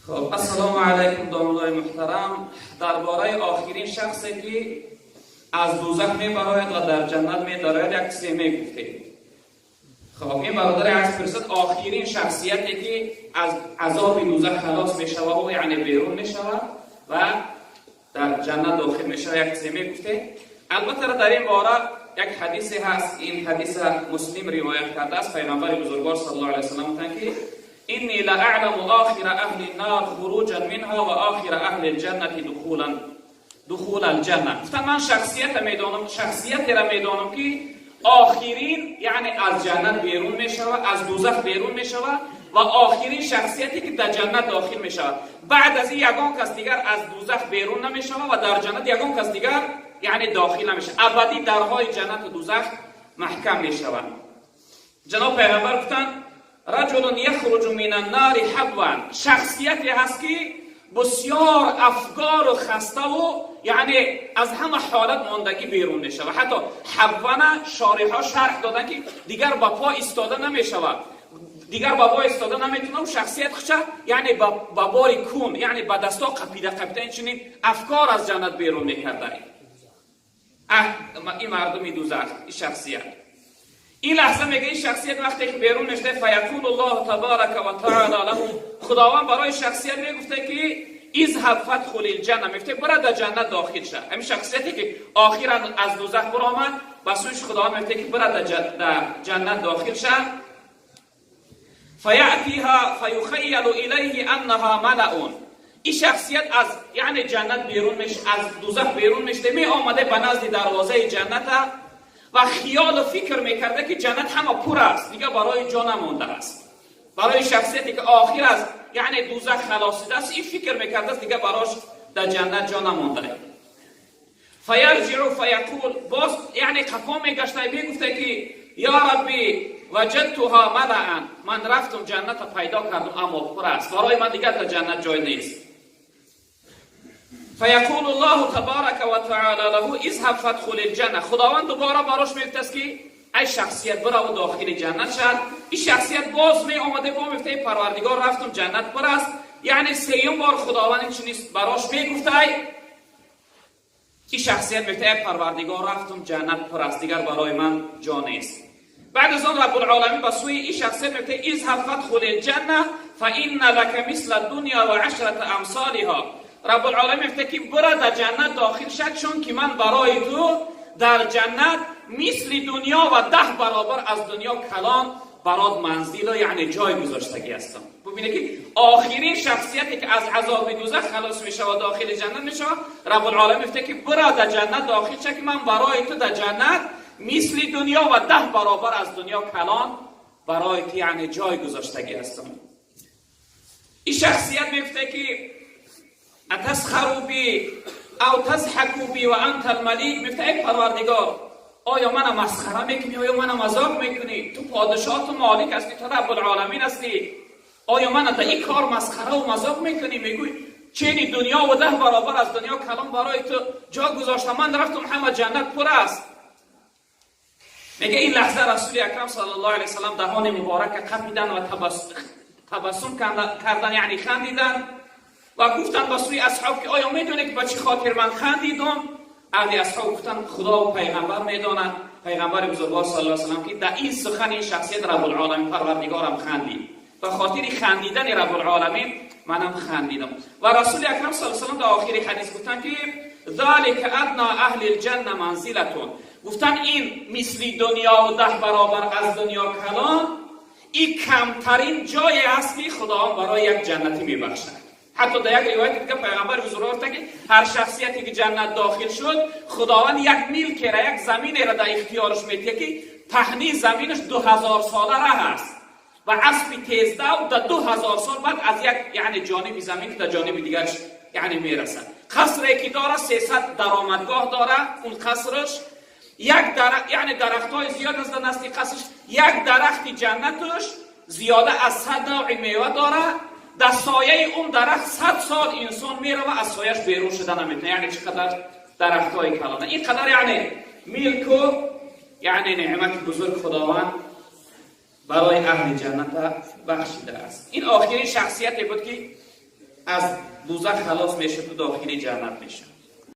Хуб, ассалому алайкум, домуллои муҳтарам. Дар бораи охирин шахсе, ки аз дӯзах мебарояд ва дар ҷаннат медарояд, як чизе мегуфтед. Хуб, ин бародари азиз пурсид: охирин шахсияте, ки аз азоби дӯзах халос мешавад, яъне берун мешавад ва дар ҷаннат дохил мешавад, як чизе мегуфтед. Албатта, дар ин бора як ҳадисе ҳаст. Ин ҳадиса Муслим ривоят кардааст. Пайғамбари бузургвор саллаллоҳу алайҳи васаллам гуфтанд, ки إني لأعلم آخر أهل النار خروجا منها وآخر أهل الجنة دخول الجنة. گفتم من شخصیت میدانم، شخصیتی را میدانم که آخرین یعنی از جنت بیرون میشود، از دوزخ بیرون میشود و آخرین شخصیتی که در جنت داخل میشود. بعد از این یگان کس دیگر از دوزخ بیرون نمیشود و در جنت یگان کس دیگر یعنی داخل نمیشود. ابدی درهای جنت و دوزخ محکم میشوند. جناب پیغمبر گفتند: رجل یخرج من النار حبوا. شخصیتی هست که بسیار افگار و خسته و یعنی از همه حالت ماندگی بیرون میشود. حتی حبوا شارحا شرح دادن که دیگر با پا ایستاده نمیشود، دیگر با پا ایستاده نمیتونه و شخصیت خوشه یعنی با باری کون، یعنی با دستا قپیده قپیده، این چنین افکار از جنت بیرون میکردن این مردمی دوزخ. این شخصیت این لحظه میگه، این شخصیت وقتی که بیرون میشه، فیقول الله تبارک و تعالی له، خداوند برای شخصیت میگفته که اذهب فادخل الجنه. میگفته برو در جنت داخل شه. همین شخصیتی که آخرا از دوزخ برآمد، به سویش خداوند میگفته که برو در جنت داخل شه. فیأتیها فیخیل الیه انها ملأ. این شخصیت از یعنی جنت بیرون میشه، از دوزخ بیرون میشه، می آمده به نزد دروازه جنت و خیال و فکر میکرده که جنت همه پر است، دیگه برای جا نمانده است. برای شخصیتی که آخر از یعنی دوزخ خلاصیده است، این فکر میکرده است دیگه براش در جنت جا نمانده. فیرجع فیقول، باز یعنی قفا میگشته، میگفته که یا ربی وجدتها ملأ، من رفتم جنت پیدا کردم، اما پر است، برای من دیگه در جنت جای نیست. فیقول الله تبارک و تعالی له اذهب فادخل الجنه. خداوند دوباره براش میگفت است که ای شخصیت، برو و داخل جنت شد. این شخصیت باز می آمده با میگفته پروردگار، رفتم، جنت پر است. یعنی سیوم بار خداوند این چنین براش میگفته. این شخصیت میگفته ای پروردگار، رفتم، جنت پر است، دیگر برای من جا نیست. بعد از آن رب العالمین به سوی این شخصیت میگفته اذهب فادخل الجنه فان لك مثل الدنيا وعشرة امثالها. رب العالمین میگفته که برو در جنت داخل شد، چون که من برای تو در جنت مثل دنیا و 10 برابر از دنیا کلان برات منزل، یعنی جای گذاشتگی هستم. ببینه که آخرین شخصیتی که از عذاب دوزخ خلاص میشه و داخل جنت میشه، رب العالمین میگفته که برو در جنت داخل شه که من برای تو در جنت مثل دنیا و 10 برابر از دنیا کلان برای تو یعنی جای گذاشتگی هستم. این شخصیت میگفته که اتسخر بی او تضحک بی و انت الملیک. میگفته ای پروردگار، آیا من مسخره میکنی؟ آیا من مذاق میکنی؟ تو پادشاه، تو مالک هستی، تو رب العالمین هستی. آیا من در این کار مسخره و مذاق میکنی؟ میگوی چینی دنیا و 10 برابر از دنیا کلان برای تو جا گذاشتم، من رفتم، همه جنت پر است. میگه این لحظه رسول اکرم صلی الله علیه وسلم دهان مبارک قپیدن و تبسم کردن، یعنی خندیدن و گفتن با سوی اصحاب که آیا میدونه که با چی خاطر من خندیدم؟ اهل اصحاب گفتن خدا و پیغمبر میدانند. پیغمبر بزرگوار صلی الله علیه وسلم که در این سخن این شخصیت رب العالمین پروردگارم خندید، به خاطر خندیدن رب العالمین منم خندیدم. و رسول اکرم صلی الله علیه وسلم در آخر حدیث گفتن که ذلک ادنا اهل الجنه منزلتون. گفتن این مثل دنیا و 10 برابر از دنیا کلان، این کمترین جای است که خداوند برای یک جنتی میبخشد. حتی در یک روایت دیگه پیغمبر بزرگوار گفته که هر شخصیتی که جنت داخل شد، خداوند یک ملک را، یک زمین را در اختیارش میده که پهنی زمینش 2000 ساله راه است و اسب تیزدو در 2000 سال بعد از یک یعنی جانب زمین تا جانب دیگرش یعنی میرسد. قصری که داره 300 درآمدگاه داره اون قصرش، یک درخت، یعنی درختای زیاد از در نزد قصرش، یک درخت جنتش زیاده از 100 نوع میوه داره. در سایه اون درخت 100 سال انسان میره و از سایهش بیرون شده نمیتونه. یعنی چقدر درخت های کلانه، این قدر یعنی ملک و یعنی نعمت بزرگ خداوند برای اهل جنت بخشیده است. این آخرین شخصیتی بود که Аз дӯзах халос мешуд, дохили ҷаннат мешуд.